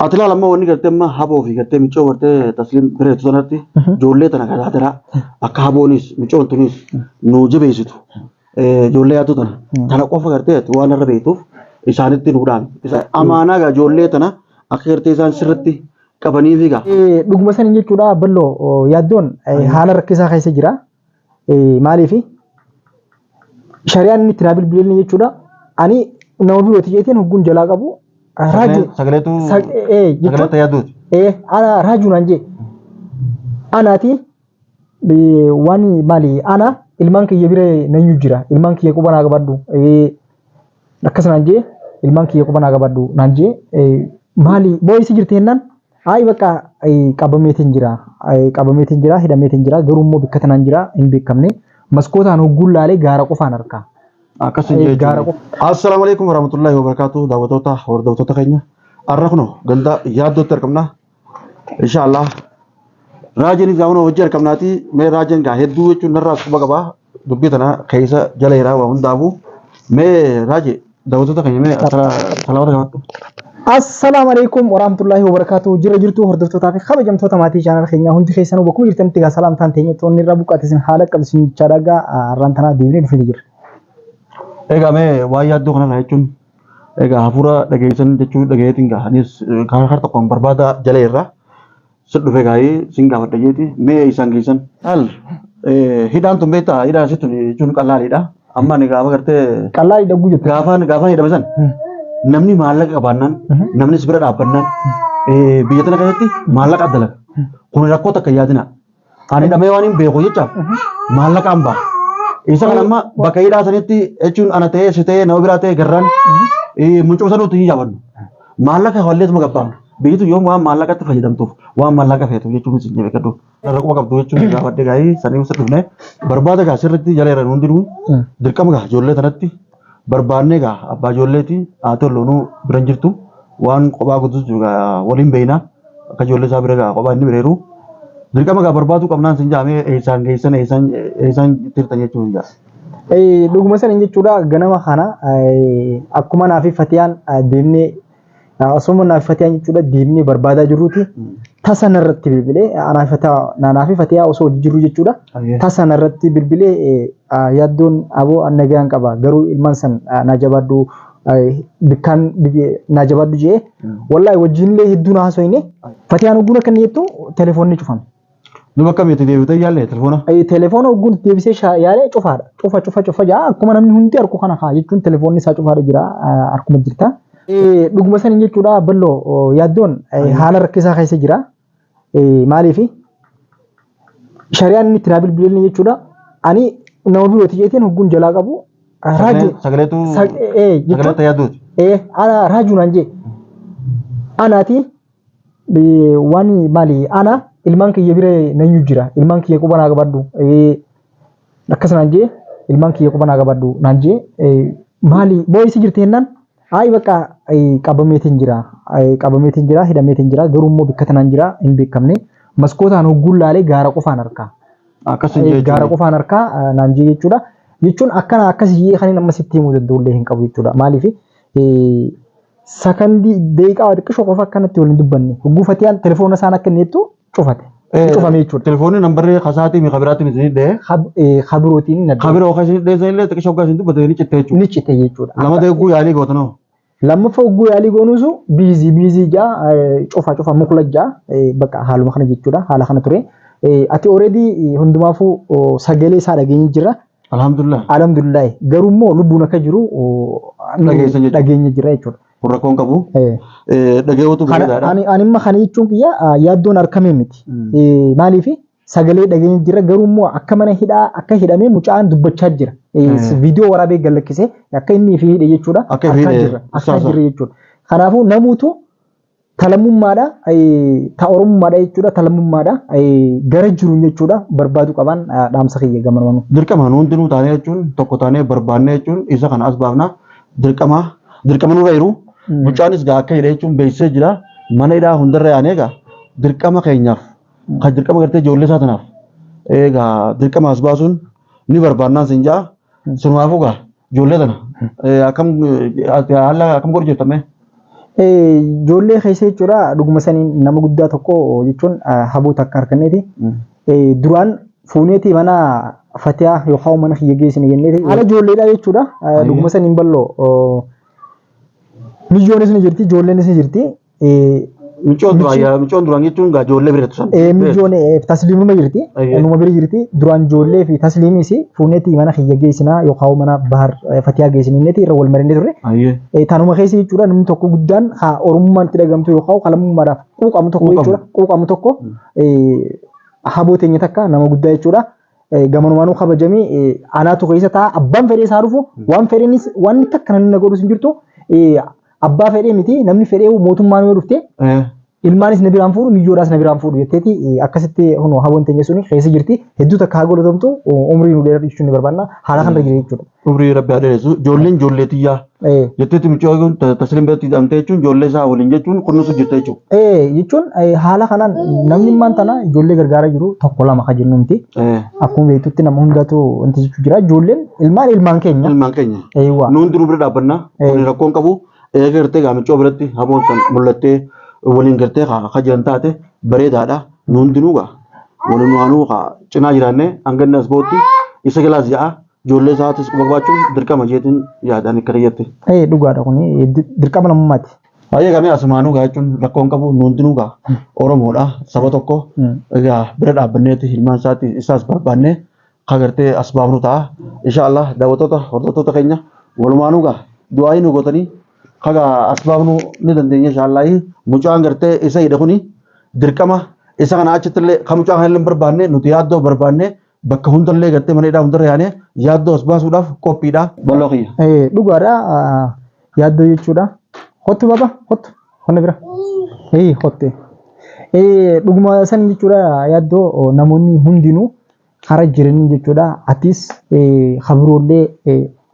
Ati laala amma wanni gartee amma haboo fi gartee micoo gartee tasliim bireetu sanatti ijoollee tana gadaatiraa akka haboonis micoon tunis nu jabeessitu ijoollee yaaddu tana tana qofa gartee ati waan irra beektuuf isaanitti nuudhaan amaanaa gaa ijoollee tana akka gartee isaan sirritti qabanii fi gaa. Dhuguma saniin jechuudha bal'oo yaaddoon haala rakkisaa keessa jira. Maaliif shari'aan inni itti naa bilbileen jechuudha. Ani nama birooti jeetiin hogguun jalaa qabu raajuu Sagaleetu sagalee yaadduuti. Ana raajuu naan jee anaati waan maali ana ilmaan kiyya bira nanyu jira ilmaan kiyya quba naa qabadhu akkas naan jee ilmaan kiyya quba naa qabadhu naan jee maali boo'isi jirti jennaan Ayi bakka qabameetiin jira. Qabameetiin jira, hidhameetiin jira. Garuu immoo bakka tanaan jira hin beekamne. Maskootaan hogguun laalee gaara qofaan arka. Akkas hin jechuudha. Gaara qofa. Assalaamu alaikum warahmatullahi wabarakatuh daawwattoota hordoftoota keenya. Har'a kunoo ganda yaaddootti argamna. Inshaallah Raajeen isaa kunoo hojii argamnaati. Mee raajeen gaa hedduu jechuun narraas quba qaba. Dubbii tana keessa jala jiraa waa hundaafuu. Mee raajee daawwattoota keenya mee salaamata gaafadhu. Assalaamu alaikum warahmatullahi wabarakatuh. Jira jirtu hordoftootaa fi kabajamtoota maatii chaanal keenyaa hundi keessanuu bakkuma jirtanitti egaa salaamtaan teenya toonni irraa buqqaate isin haala qabdu isin jechaa dhagaa har'aan tanaa deebinee dhufee jira. Egaa mee waan yaaddoo kanarraa jechuun egaa hafuura dhageessan jechuu dhageetiin gaa anis karaa tokkoon barbaada jala irraa. Si dhufe gaa'ii sin gaafadha jeeti mee isaan geessan. Al hidhaan tun beektaa hidhaan si tun jechuun qallaaliidha. Amma ani gaafa gartee Qallaa dhagguu jettu. gaafaan gaafaan hidhame san namni maallaqa qabaannaan namni si bira dhaabbannaan biyya tana keessatti maallaqa dalaga. Kun rakkoo takka hin yaadina. Ani hidhamee waan hin beeku jechaaf maallaqaan ba'a. Isa kana amma bakka hidhaa sanitti jechuun ana ta'ee si ta'ee nama biraa ta'ee garraan mucuma sanuutti hin yaabannu. Maallaqa walleetuma gabbaafna. Biyyi tun yoom waan maallaqatti fayyadamtuuf waan maallaqa feetu jechuun isin beekadhu. Rakkoo qabdu jechuun gaafadhe gaa'ii sanii usa dhufne barbaada gaa sirriitti jala jiran hundinuu dirqama gaa ijoollee tanatti barbaannee gaa abbaa ijoolleeti haati olloonuu bira hin jirtu waan kophaa guddisuuf gaa waliin beeyna akka ijoollee isaa bira gaa kophaa inni bireeru dirqama gaa barbaaduu qabnaan sin jaamee eessaan geessan eessaan eessaan tirtan jechuun jaa. Dhuguma sana jechuudha ganama kana akkuma naa fi Fatiyaan deemnee osoo naa fi Fatiyaan jechuudha deemnee barbaadaa jirruuti tasa narratti bilbilee anaa fi Fatiyaa osoo hojii jirru jechuudha tasa narratti bilbilee yaaddoon aboo an nagaan qaba garuu ilmaan san naa jabaadhu bikkaan naa jabaadhu jee wallaahi wajjinillee hedduu na haasofne Fatiyaan ogguun akka inni jettu telefoonni cufame. Duba akkamitti deebitee yaalle telefoona? Telefoona ogguun deebisee yaalee cufaadha. Cufa cufa cufa jaa akkuma namni hundi harku kana haa jechuun telefoonni isaa cufaadha jira harkuma jirta. Dhuguma saniin jechuudha bal'oo yaaddoon haala rakkisaa keessa jira. Maaliif shari'aan inni itti naa bilbileen jechuudha. Ani nama birooti jeetiin hogguun jalaa qabu raajuu Sagaleetu sagalee yaadduuti. Ana raajuu naan jee anaati waan maali ana ilmaan kiyya bira nanyu jira ilmaan kiyya quba naa qabadhu akkas naan jee ilmaan kiyya quba naa qabadhu naan jee maali boo'isi jirti jennaan ayi bakka qabameetiin jira qabameetiin jira hidhameetiin jira garuu immoo bakka tanaan jira hin beekamne maskootaan hogguun laalee gaara qofaan arkaa Akkas hin jechuudha. Gaara qofaan arkaa naan jee jechuudha. Jechuun akkana akkas jee kan amma sitti himuu danda'ullee hin qabu jechuudha. Maaliif sakandii daqiiqaa xiqqishoo qofa akkanatti waliin dubbanne. Hogguu Fatiyaan telefoona isaan akka inni jettu cufate. Cufame jechuudha. Telefoonni nambarree kasaatii mi kabiraatti isin dhee. Kabirootiin na Kabiroo kan isin dhee illee xiqqishoo kan isin dubbate ni citte jechuudha. Ni citte jechuudha. Lama ta'e hogguu yaalii gootanoo. Lammaffaa hogguu yaalii goonuusu biizii biizii jaa cufa cufa mukla jaa bakka haaluma kana jechuudha haala kana ture. Ati already hundumaafuu sagalee isaa dhageenye jira. Alhamdulillah. Alhamdulillah. Garuu immoo lubbuun akka jiru dhageenya jira jechuudha. Kun rakkoon qabu. Dhageewwatu bareedaadha. Ani amma kana jechuun kiyya yaaddoon harkamee miti. Maaliif sagalee dhageenya jira garuu immoo akka mana hidhaa akka hidhamee mucaan dubbachaa jira. Viidiyoo waraabee gad lakkisee akka inni fi hidhe jechuudha. Akka hidhe. Akka jira jechuudha. Kanaafuu namuutu talammummaadha ta oromummaadha jechuudha talammummaadha gara jiruun jechuudha barbaadu qaban dhaamsa kiyya gamanumanu. Dirqama nu hundinuu taanee jechuun tokko taanee barbaannee jechuun isa kana as baafna dirqama dirqama nurra jiru mucaanis gaa akka hidhe jechuun beeksisee jira mana hidhaa hundarra yaanee gaa dirqama keenyaaf kan dirqama gartee ijoollee isaa tanaaf egaa dirqama as baasuun ni barbaannaan sin jaa sunumaafuu gaa ijoollee tana akkam haala akkam godhu jirta mee? Ijoollee keessa jechuudha dhuguma saniin nama guddaa tokko jechuun haboo takka harkanneeti. Duraan fuuneeti mana Fatiyaa yookaan mana kiyya geessine jenneeti. Haala ijoolleedha jechuudha. Dhuguma saniin bal'oo miyyoonis ni jirti ijoolleenis ni jirti. Micoon duraan yaa micoon duraan jechuun gaa ijoollee bira tusan. Miyyoon tasliimuma jirti. Numa bira jirti. Duraan ijoollee fi tasliimis fuuneeti mana kiyya geessinaa yookaan mana bahar Fatiyaa geessine jenneeti irra wal marinnee turre. Tanuma keessa jechuudha namni tokko guddaan haa oromummaan itti dhagamtu yookaan kalamummaadhaaf quuqamu tokko jechuudha. Quuqamu tokko haboo teenya takka nama guddaa jechuudha. Gamanumaanuu kabajamee anaatu keessa ta'a. Abbaan fedhee isaa dhufu waan fedheenis waan takka namni na godhus hin jirtu. Abbaa fedhee miti namni fedhee mootummaan yoo dhufte ilmaanis na biraan fuudhu miyyoodhaas na biraan fuudhu jetteeti akkasitti hunoo haboon teenya suni keessa jirti. Hedduu takka haa godhatamtu umrii nu dheeradhu jechuun ni barbaanna. Haala kanarra jira jechuudha. Umrii rabbi haa dheeressu. Ijoolleen ijoollee tiyyaa jetteetti mucaa tasliim biratti hidhamtee jechuun ijoollee isaa waliin jechuun kunuunsu jirta jechuudha. Jechuun haala kanaan namni immaan tana ijoollee gargaaraa jiru tokko lama kan jennu miti. Akkuma beektutti nama hundatu wanti jechuu jira. Ijoolleen ilmaan ilmaan keenya. Ilmaan keenya. Eewwa. Nuun duruu bira dhaabbannaa. Kun rakkoon qabu. Eega gartee gaa mucaa biratti haboon san mul'attee waliin gartee haa jiran taate bareedaadha. Nuun hundinuu gaa waliin waanuu haa cinaa jiraannee hanga inni as bahutti isa galaas ja'a. Ijoollee isaatis quba qabaachuun dirqama jeetiin yaadaan akka kiyyatti. Dhugaadha kuni dirqama lammummaati. Baay'ee gamee asumaanuu gaa jechuun rakkoon qabu nuun hundinuu gaa Oromoodha saba tokko egaa bira dhaabbanneeti ilmaan isaatti isaas barbaannee ka gartee as baafnu ta'a. Inshaallah daawwattoota hordoftoota keenya walumaanuu gaa du'aayii nu gootanii kaga as baafnu ni dandeenya inshaallah mucaan gartee isa hidhe kuni dirqama isa kana achitti illee kan mucaa kana illee hin barbaanne nuti yaaddoo barbaanne bakka hundallee gartee mana hidhaa hundarra yaanee yaaddoo as baasuudhaaf qophiidha. Bal'oo kiyya. Dhugaadha yaaddoo jechuudha. Hottu baba hottu honna bira. Hotte. Dhuguma san jechuudha yaaddoo namoonni hundinuu hara jiranii jechuudha. Atis habiroollee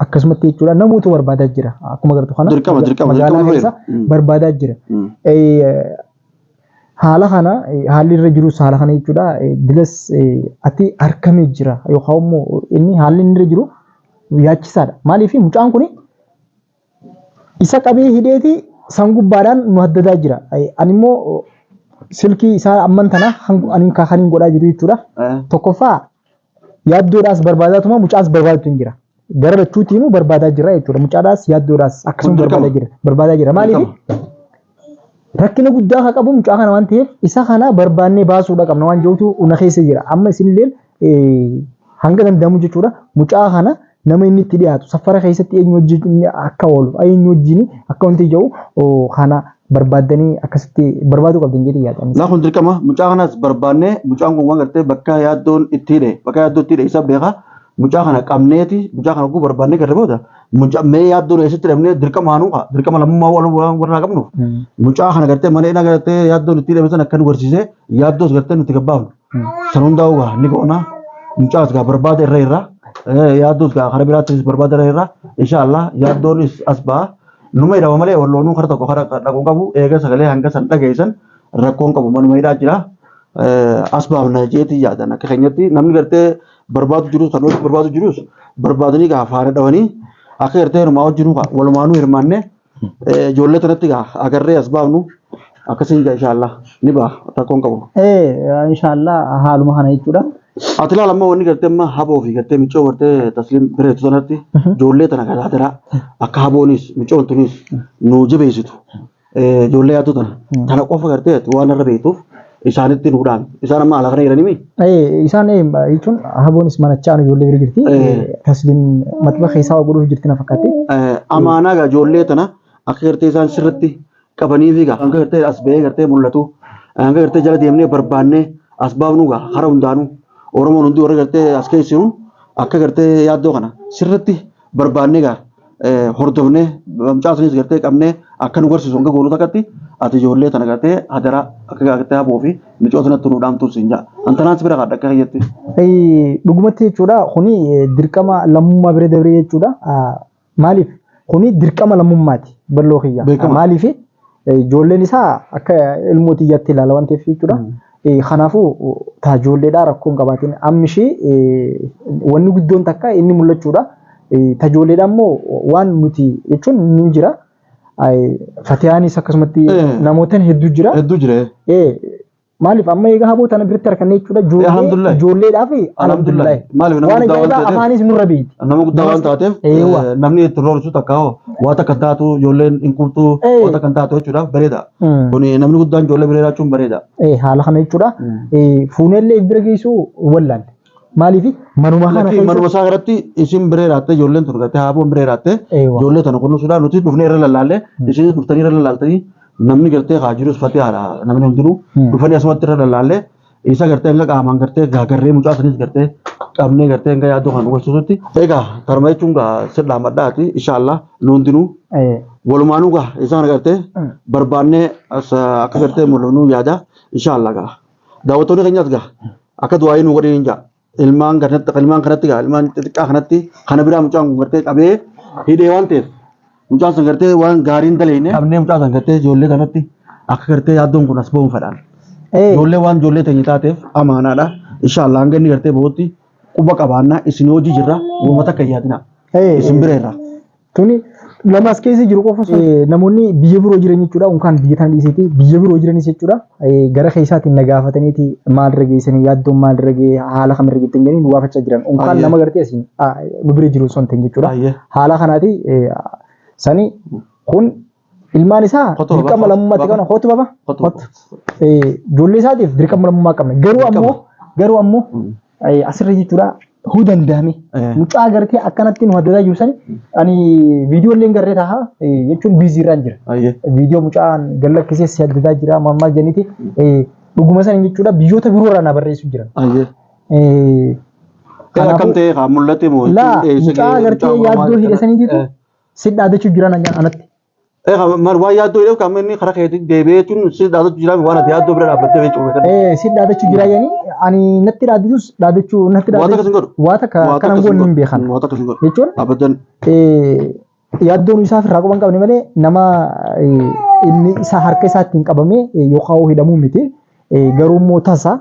akkasumatti jechuudha namoota barbaadaa jira. Akkuma agartu kana Dirqama dirqama magaalaa dirqama keessa barbaadaa jira. Haala kana haalli irra jirus haala kana jechuudha. Dilas ati harkamee jira yookaan immoo inni haalli inni irra jiru yaachisaadha. Maaliif mucaan kun isa qabee hidheeti san gubbaadhaan nu haddadaa jira. Ani immoo silkii isaa amman tana ani kan hin godhaa jiru jechuudha. Tokkoffaa yaaddoodhaas barbaadaatuma mucaas barbaadatu hin jira. Gara lachuutiinuu barbaadaa jira jechuudha. Mucaadhaas yaaddoodhaas akkasuma barbaadaa jira. Barbaadaa jira. Maaliif rakkina guddaa kan qabu mucaa kana waan ta'eef isa kana barbaannee baasuudha qabna waan jirutu na keessa jira. Amma isinillee hanga danda'amu jechuudha. Mucaa kana nama inni itti dhiyaatu safara keessatti eenyu wajjin akka oolu eenyu wajjin akka wanti jiru kana barbaaddanii akkasitti barbaaduu qabdan jedhee yaadaan. Laa kun dirqama mucaa kanas barbaannee mucaan kun waan gartee bakka yaaddoon itti hidhe bakka yaaddoo itti hidhe isa beeka mucaa kana qabneeti mucaa kana oguu barbaannee garee booda mucaa mee yaaddoon eessatti hidhamnee dirqama haanuu kaa dirqama lammummaa waan warraa qabnuuf mucaa kana gartee mana hidhaa gartee yaaddoon itti hidhame sana akka nu barsiisee yaaddoos gartee nuti gabbaafnu san hundaa'uu gaa ni goona mucaas gaa barbaada irra irra yaaddoos gaa karaa biraattis barbaada irra irra inshaallah yaaddoonis as ba'a. Numa hidhama malee walloonuu kara tokko kara dhaquu qabu eega sagalee hanga san dhageessan rakkoon qabu manuma hidhaa jira. As baafna jeetii yaadan akka keenyatti namni gartee barbaadu jirus kan hojii barbaadu jirus barbaadanii gaa faana dhawanii akka gartee hirumaa hojii walumaanuu hirmaanne ijoollee tanatti gaa agarree as baafnu akkasiin jaa inshaallah ni ba'a rakkoon qabu. Inshaallah haaluma kana jechuudha. Ati ilaala amma wanni gartee amma haboo fi gartee micoo gartee tasliim bireetu sanatti ijoollee tana garaagaraa akka haboonis micoon tunis nu jabeessitu ijoollee yaaddu tana tana qofa gartee waan irra beektuuf isaanitti nuudhaan isaan amma ala kana jiranii Isaan jechuun haboonis manachaan ijoollee bira jirti. Tasliim maxba keessaa waa godhuuf jirti na fakkaatti. Amaanaa gaa ijoollee tana akka gartee isaan sirritti qabanii fi gaa hanga gartee as bahee gartee mul'atu hanga gartee jala deemnee barbaannee as baafnu gaa hara hundaanuu Oromoon hundi warra gartee as keessa jiru akka gartee yaaddoo kana sirritti barbaannee gaa hordofnee mucaa sanis gartee qabnee akka nu garsiisu hanga goonu takkatti ati ijoollee tana gartee hadaraa akka gartee haboo fi micoo sanatti nu dhaamtuun siin ja'a. Antanaan si bira kaadha akka kiyyatti. Dhugumatti jechuudha kuni dirqama lammummaa bira dabree jechuudha. Maaliif kuni dirqama lammummaati bal'oo kiyya. Maaliif ijoolleen isaa akka ilmoo xiyyaatti ilaala waan ta'eef jechuudha. Kanaafuu taa ijoolleedhaa rakkoo hin qabaatin. Ammi ishee wanni guddoon takka inni mul'achuudha. Tajoolleedhaa immoo waan nuti jechuun ni jira. Fatiyaanis akkasumatti namootaan hedduu jira. Hedduu jira. Maaliif amma egaa haboo tana biratti harkannee jechuudha Alhamdulillah. ijoolleedhaaf Alhamdulillah. Maaliif nama waan guddaa waan ajaa'ibaa taateef afaanis nurra beeyti. Nama guddaa waan taateef Eewwa. Namni itti roorsu takka hoo waa takka hin taatu ijoolleen hin qubtu waa takka hin taatu jechuudhaaf bareeda. Kun namni guddaan ijoollee bira jiraachuun bareeda. Haala kana jechuudha. Fuunellee bira geessu wallaalle. Maaliif manuma kana Lakkii keessa manuma isaa irratti isin bira jiraattee ijoolleen tun gartee haaboon bira jiraattee ijoollee tana kunuunsuudhaan nuti dhufnee irra lallaallee isinis dhuftanii irra lallaaltanii namni gartee haa jirus fatee haadha namni hundinuu dhufanii asumatti irra lallaallee isa gartee hanga qaamaan gartee gaagarree mucaa sanis gartee qabnee gartee hanga yaaddoo kan dhugachuusutti. Egaa tarma jechuun gaa sirraa maddaati inshaallah nu hundinuu walumaanuu gaa isaan gartee barbaannee as akka gartee mul'annuu yaada inshaallah gaa. Daawwattoonni keenyas gaa akka du'aayii nu godhin jaa. Ilmaan kanatti ilmaan kanatti gaa ilmaan xixiqqaa kanatti kana biraa mucaan kun gartee qabee hidhee waan ta'eef mucaan sun gartee waan gaariin daleene qabnee mucaa san gartee ijoollee kanatti akka gartee yaaddoon kun as ba'uun fedhaan. Ijoollee waan ijoollee teenya taateef amaanaadha. Inshaallah hanga inni gartee bahutti quba qabaannaa isin hojii jirra uummata akka hin yaadina. Isin bira irra. Tuni lama as keessa jiru qofa osoo namoonni biyya biroo jiran jechuudha. Unkaan biyya tana dhiiseeti biyya biroo jiranis jechuudha. Gara keessaatiin na gaafataniiti maalirra geessanii yaaddoon maalirra ga'e haala kamirra jirtan jedhanii nu gaafachaa jiran. Unkaan nama gartee asiin nu bira jiru osoo hin ta'in jechuudha. Haala kanaati sani kun ilmaan isaa Kottu baba, dirqama kottu lammummaatti baba. qabna. Kottu baba. Kottu. Kottu. Ijoollee isaatiif dirqama lammummaa qabna. Garuu ammoo garuu ammoo asirra jechuudha huu danda'ame. Mucaa gartee akkanatti nu haddataa jiru sani ani viidiyoo illee garree taha jechuun biizii irraan jira. Viidiyoo mucaan gallakkisee si haddataa jira maal maal jenniti dhuguma sani jechuudha biyyoota biroo irraa na barreessu jiran. Akkam ta'e haa mul'ate moo? Laa mucaa gartee yaaddoo hidhe saniititu si dhaadachuu jiran anatti. Mal waan yaaddoo hidheef kan inni karaa keetti deebi'ee tun si dhaadachuu jira waan ati yaaddoo bira dhaabbattee jechuudha. Si dhaadachuu jira jedhanii ani natti dhaadatus dhaadachuu natti Waan takka sin godhu. Waa takka akkanan goon hin beekan. Waan takka sin godhu. Jechuun Dhaabbattan. Yaaddoon isaaf irraa quban qabne malee nama inni isa harka isaatti hin qabame yookaan hidhamuu miti. Garuu immoo tasa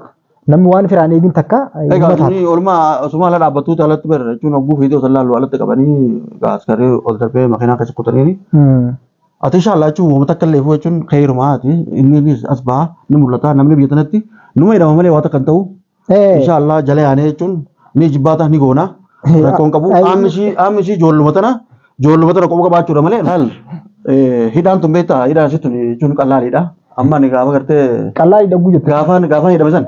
namni waan firaan eegin takka Egaa hin taatu. inni olmaa osuma ala dhaabbattuu alatti bara jechuun hogguu fiixee osoo laallu alatti qabanii askarii ol darbee makiinaa keessa kutaniini. Ati inshaallah jechuun uummata akka illee jechuun khayrumaa ati inni innis as baha ni mul'ata namni biyya tanatti numa hidhama malee waa takka hin ta'u. Inshaallah jala yaanee jechuun ni jibbaata ni goona. Rakkoon qabu qaamni ishii qaamni ishii ijoolluma tana ijoolluma tana quba qabaachuudha malee laal hidhaan tun beektaa hidhaan ishii tun jechuun qallaaliidha. Amma ani gaafa gartee Qallaa hidhaguu jettu. Gaafa gaafa hidhame san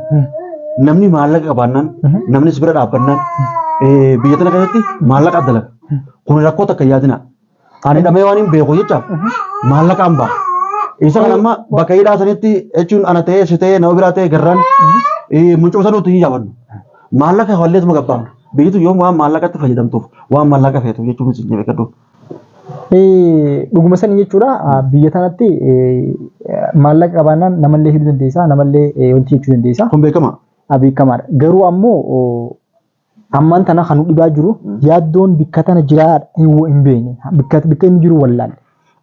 namni maallaqa qabaannaan namni si bira dhaabbannaan biyya tana keessatti maallaqa dalaga. Kun rakkoo takka hin yaadina. Ani hidhamee waan hin beeku jechaaf maallaqaan ba'a. Isa kana amma bakka hidhaa sanitti jechuun ana ta'ee si ta'ee nama biraa ta'ee garraan mucuma sanuutti hin yaabannu. Maallaqa walleetuma gabbaafna. Biyyi tun yoom waan maallaqatti fayyadamtuuf waan maallaqa feetu jechuun isin beekadhu. Dhuguma sanii jechuudha biyya tanatti maallaqa qabaannaan namallee hidhuu dandeessa namallee wanti jechuu dandeessa. Kun beekama. Beekamaadha. Garuu ammoo ammaan tana kan nu dhibaa jiru yaaddoon bikka tana jiraa hin beekne bikka bikka inni jiru wallaalle.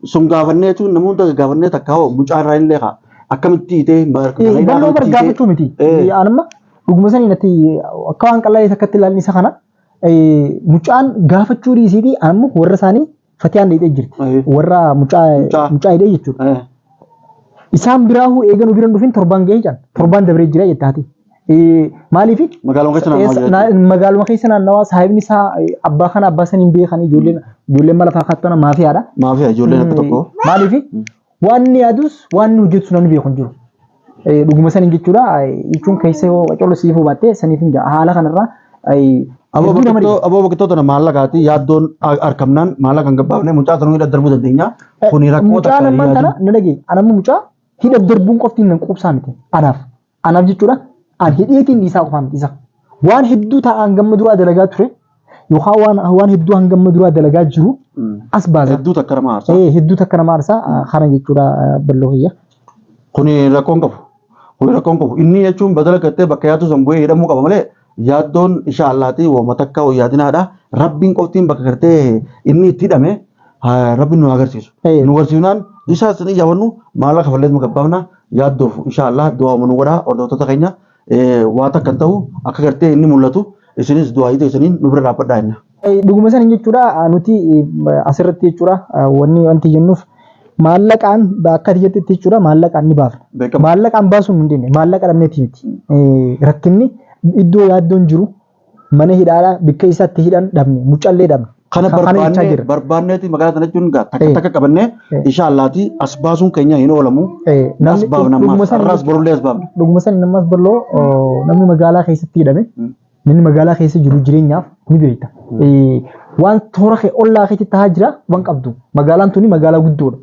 Sun gaafannee jechuun namoota gaafannee takka hoo mucaa irraa illee kaa akkamitti hiitee Bal'oo bar gaafachuu miti. Anamma dhuguma sanii natti akka waan qal'aa takkatti ilaalni isa kana mucaan gaafachuu dhiisiitii anamma warra isaanii fatiyaan dheedhee jirti. Warra mucaa mucaa hidhee jechuudha. Isaan biraahuu eega nu bira hin dhufin torbaan gahee jedhan. Torbaan dabree jira jette haati. Maaliif? Magaaluma keessa naannawaa jira jechuudha. Magaaluma keessa naannawaa saahibni isaa abbaa kana abbaa saniin beekan ijoolleen ijoolleen mala fakkaattu maafiyaadha. Maafiyaa ijoolleen akka tokko. Maaliif? Waan inni yaadus waan inni hojjetus namni beeku hin jiru. Dhuguma saniin jechuudha jechuun keessa yoo qacolo siif hubatte saniif hin ja'a. Haala kanarraa Aboo hedduu nama boqottoo aboo boqottoo tana maallaqaati yaaddoon arkamnaan maallaqa hin gabbaafne mucaa sanuu hidha darbuu dandeenya. Kuni rakkoo Mucaa takka lammaan tana yaaduu. na dhagaye. Anamma mucaa hidha darbuun qofti nan quubsaa miti. Anaaf. Anaaf jechuudha. An hidheetiin dhiisaa qofaa miti isa. Waan hedduu ta'a hangamma duraa dalagaa ture yookaan waan waan hedduu hangamma duraa dalagaa jiru as baasa. Hedduu takka nama aarsa. Hedduu takka nama aarsa kana jechuudha bal'oo kiyya. Kuni rakkoon qabu. Kuni rakkoon qabu. Inni jechuun badala gattee bakka yaaddu san bu'ee hidhamuu qaba malee yaaddoon insha Allahati wooma takka yaadinaadha. Rabbiin qoftiin bakka gartee inni itti hidhame rabbiin nu agarsiisu. Nu agarsiifnaan isaa isin ijaabannu maallaqa kafalleetuma gabbaafna yaaddoof insha Allah du'aa nu godhaa hordoftoota keenya waa takka hin ta'u akka gartee inni mul'atu isinis du'aa isiniin nu bira dhaabbadhaa jenna. Dhuguma sanin jechuudha nuti asirratti jechuudha wanni wanti jennuuf Maallaqaan akka ati jettetti jechuudha maallaqaan ni baafna. Beekama. Maallaqaan baasuun hin dandeenye maallaqa dhabneeti miti. Rakkinni iddoo yaaddoon jiru mana hidhaadhaa bikka isaatti hidhan dhabne mucallee dhabne. Kana Kana jechaa barbaannee jirra. barbaanneeti magaalaa tana jechuun gaa takka Eh. takka qabannee Eh. inshaallaati as baasuun keenya hin oolamu. As Namni baafna dhuguma ammaas san har'aas borullee as baafna. dhuguma san ammas bal'oo namni magaalaa keessatti hidhame namni magaalaa keessa jiru jireenyaaf ni beekta. Waan toora kee ollaa keetti tahaa jira waan qabdu. Magaalaan tuni magaalaa guddoodha.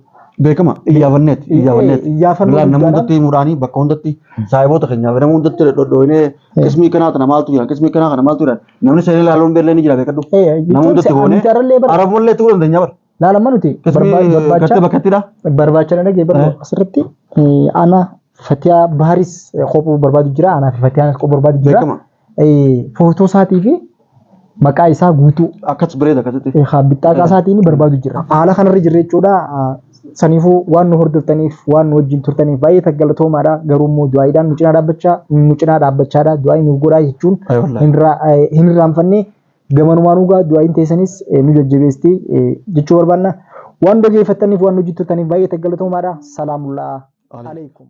Beekama iyyaafanneeti iyyaafanneeti. Iyyaafannoo Nama guddaadhaan hundatti himuudhaani bakka hundatti saahiboota keenyaaf nama hundatti dhodhooyinee qismii kanaa tana maaltu jira qismii kanaa kana maaltu jira namni seenee ilaaluun beellee ni jira beekadhu. Nama hundatti goonee nuti arrallee bara arabullee itti godhan dandeenya bara. laalama nuti Qismii barbaacha gartee bakkattidha. barbaacha dhagee bara asirratti ana Fatiyaa Baharis kophuu barbaadu jira anaa fi Fatiyaanis kophuu barbaadu jira. Beekama. Footoo isaatii fi maqaa isaa guutuu Akkas bareeda akkasitti. Bixxaaqa isaatiin barbaadu jira. Haala kanarra jirra jechuudha. Saniifuu waan nu hordoftaniif waan nu wajjin turtaniif baay'ee galatoomaadha. Garuu immoo du'aayiidhaan nu cinaa dhaabbachaa nu cinaa dhaabbachaadha. Du'aayi nuuf godhaa jechuun Ayi wallaahi. hin irraanfanne gamanumaan dhugaa du'aayiin teessanis nu jajjabeesti jechuu barbaanna. Waan dhageeffattaniif waan nu wajjin turtaniif baay'ee galatoomaadha. Salaamullaa alaikum.